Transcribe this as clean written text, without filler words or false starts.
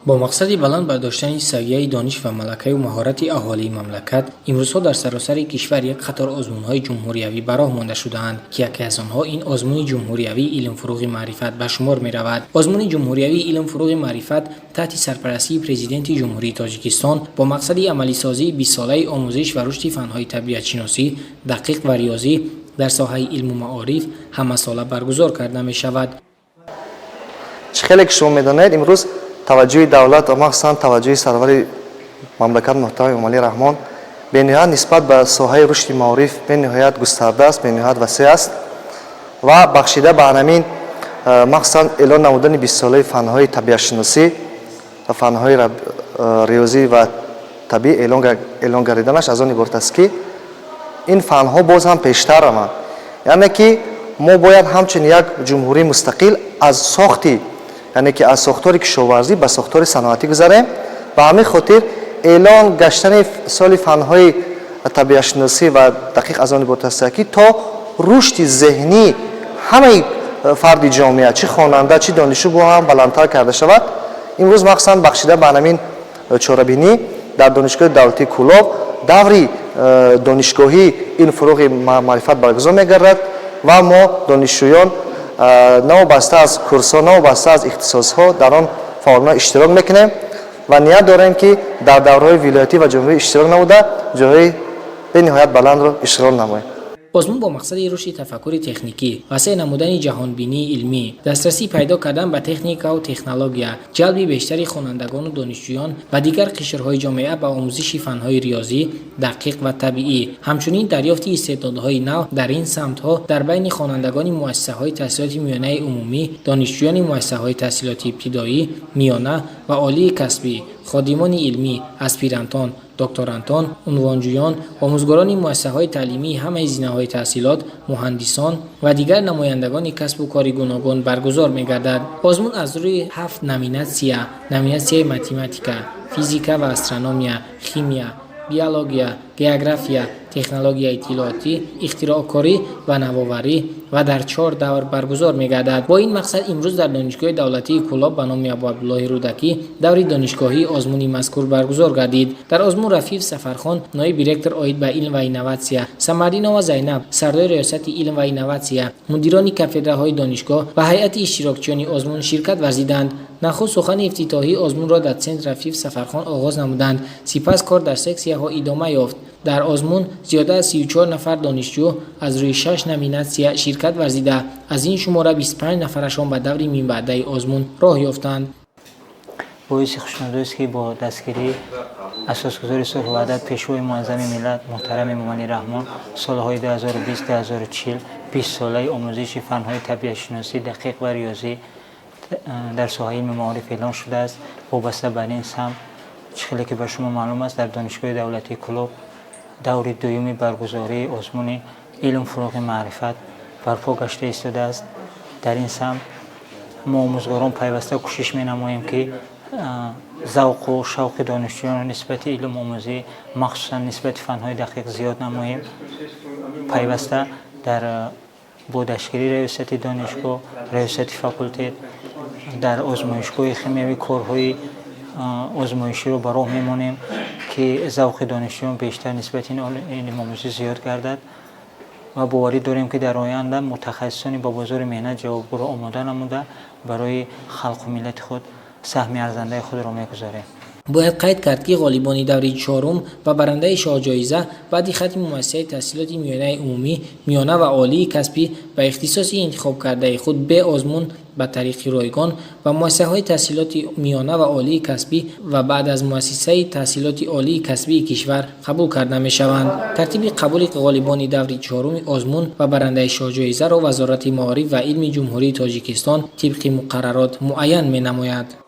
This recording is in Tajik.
Бо мақсади баланд бардоштани савияи дониш ва малакаю маҳорати аҳолии мамлакат, имрӯзҳо дар саросари кишвар як қатор озмунҳои ҷумҳуриявӣ ба роҳ монда шудаанд, ки яке аз онҳо ин озмуни ҷумҳуриявии «Илм фурӯғи маърифат» ба шумор меравад. Озмуни ҷумҳуриявии «Илм фурӯғи маърифат» таҳти сарпарастии Президенти Ҷумҳурии Тоҷикистон бо мақсади амалисозии 20-солаи омӯзиш ва рушди фанҳои табиатшиносӣ, дақиқ ва риёзӣ дар соҳаи илму маориф ҳамасола баргузор карда мешавад. Чӣ хеле ки шумо медонед, имрӯз таваҷҷӯҳи давлат ва махсусан таваҷҷӯҳи сарвари мамлакат муҳтарам Эмомалӣ Раҳмон бениҳоят нисбат ба соҳаи рушди маориф бениҳоят густарда аст, бениҳоят васеъ аст ва бахшида ба ҳамин, махсусан эълон намудани 20-солаи фанҳои табиатшиносӣ ва фанҳои риёзӣ ва табиӣ эълон гардиданаш аз он иборат аст, ки ин фанҳо боз ҳам пештар раванд, яъне ки мо бояд ҳамчун як ҷумҳурии мустақил аз сохти, яъне ки аз сохтори кишоварзӣ ба сохтори саноатӣ гузарем. Ба ҳамин хотир эълон гаштани соли фанҳои табиатшиносӣ ва дақиқ аз он иборат аст, ки то рушди зеҳнии ҳамаи фарди ҷомеа, чӣ хонанда, чӣ донишҷӯ, бо ҳам баландтар карда шавад. Имрӯз махсусан бахшида ба ҳамин чорабинӣ дар Донишгоҳи давлатии Кӯлоб даври донишгоҳии «Илм фурӯғи маърифат» баргузор мегардад ва мо, донишҷӯён, новобаста аз курсҳо, новобаста аз ихтисосҳо, дар он фаъолона иштирок мекунем ва ният дорем, ки дар давраҳои вилоятӣ ва ҷумҳурӣ иштирок намуда, ҷойҳои бениҳоят баландро ишғол намоем. Озмун бо мақсади рушди тафаккури техникӣ, васеъ намудани ҷаҳонбинии илмӣ, дастрасӣ пайдо кардан ба техникаву технология, ҷалби бештари хонандагону донишҷӯён ва дигар қишрҳои ҷомеа ба омӯзиши фанҳои риёзӣ, дақиқ ва табиӣ, ҳамчунин дарёфти истеъдодҳои нав дар ин самтҳо дар байни хонандагони муассисаҳои таҳсилоти миёнаи умумӣ, донишҷӯёни муассисаҳои таҳсилоти ибтидоӣ, миёна ва олии касбӣ, ходимони илмӣ, аспирантон, докторантон, унвонҷӯён, омӯзгорони муассисаҳои таълимии ҳамаи зинаҳои таҳсилот, муҳандисон ва дигар намояндагони касбу кори гуногун баргузор мегардад. Озмун аз рӯи ҳафт номинатсия: номинатсияи математика, физика ва астрономия, химия, биология, география, технологияи иттилоотӣ, ихтироъкорӣ ва навоварӣ ва дар чор давр баргузор мегардад. Бо ин мақсад имрӯз дар Донишгоҳи давлатии Кӯлоб ба номи Абуабдуллоҳи Рӯдакӣ даври донишгоҳии озмуни мазкур баргузор гардид. Дар озмун Рафиев Сафархон, ноиби ректор оид ба илм ва инноватсия, Самардинова Зайнаб, сардори Раёсати илм ва инноватсия, мудирони кафедраҳои донишгоҳ ва ҳайати иштирокчиёни озмун ширкат варзиданд. Нахуст сухани ифтитоҳии озмунро дотсент Рафиев Сафархон оғоз намуданд. Сипас кор дар сексияҳо идома ёфт. Дар озмун зиёда аз 34 нафар донишҷӯ аз рӯи шаш номинатсия ширкат варзида, аз ин шумора 25 нафарашон ба даври минбаъдаи озмун роҳ ёфтанд. Боиси хушнудист, ки бо дастгирии асосгузори сулҳу ваҳдат, Пешвои муаззами миллат муҳтарам Эмомалӣ Раҳмон, солҳои 2020-2040 20-солаи омӯзиши фанҳои табиатшиносӣ, дақиқ ва риёзӣ дар соҳаи илми маориф эълон шудааст. Вобаста бар ин самт, чӣ хеле ки ба шумо маълум аст, дар Донишгоҳи давлатии Кӯлоб даври дуюми баргузории озмуни «Илм фурӯғи маърифат» барпо гашта истодааст. Дар ин самт мо, омӯзгорон, пайваста кӯшиш менамоем, ки завқу шавқи донишҷӯёнро нисбати илмомӯзӣ, махсусан нисбати фанҳои дақиқ, зиёд намоем. Пайваста дар бо дастгирии раёсати донишгоҳ, раёсати факултет дар озмоишгоҳи химиявӣ корҳои озмоиширо ба роҳ мемонем, ки завқи донишҷӯён бештар нисбати ин илмомӯзӣ зиёд гардад, ва боварӣ дорем, ки дар оянда мутахассисони ба бозори меҳнат ҷавобгӯро омода намуда, барои халқу миллати худ саҳми арзандаи худро мегузорем. Бояд қайд кард, ки ғолибони даври чорум ва барандаи шоҳҷоиза баъди хатми муассисаи таҳсилоти миёнаи умумӣ, миёна ва олии касбӣ ба ихтисоси интихобкардаи худ бе озмун ба тариқи ройгон ба муассисаҳои таҳсилоти миёна ва олии касбӣ ва баъд аз муассисаи таҳсилоти олии касбии кишвар қабул карда мешаванд. Тартиби қабули ғолибони даври чоруми озмун ва барандаи шоҳҷоизаро Вазорати маориф ва илми Ҷумҳурии Тоҷикистон тибқи муқаррарот муайян менамояд.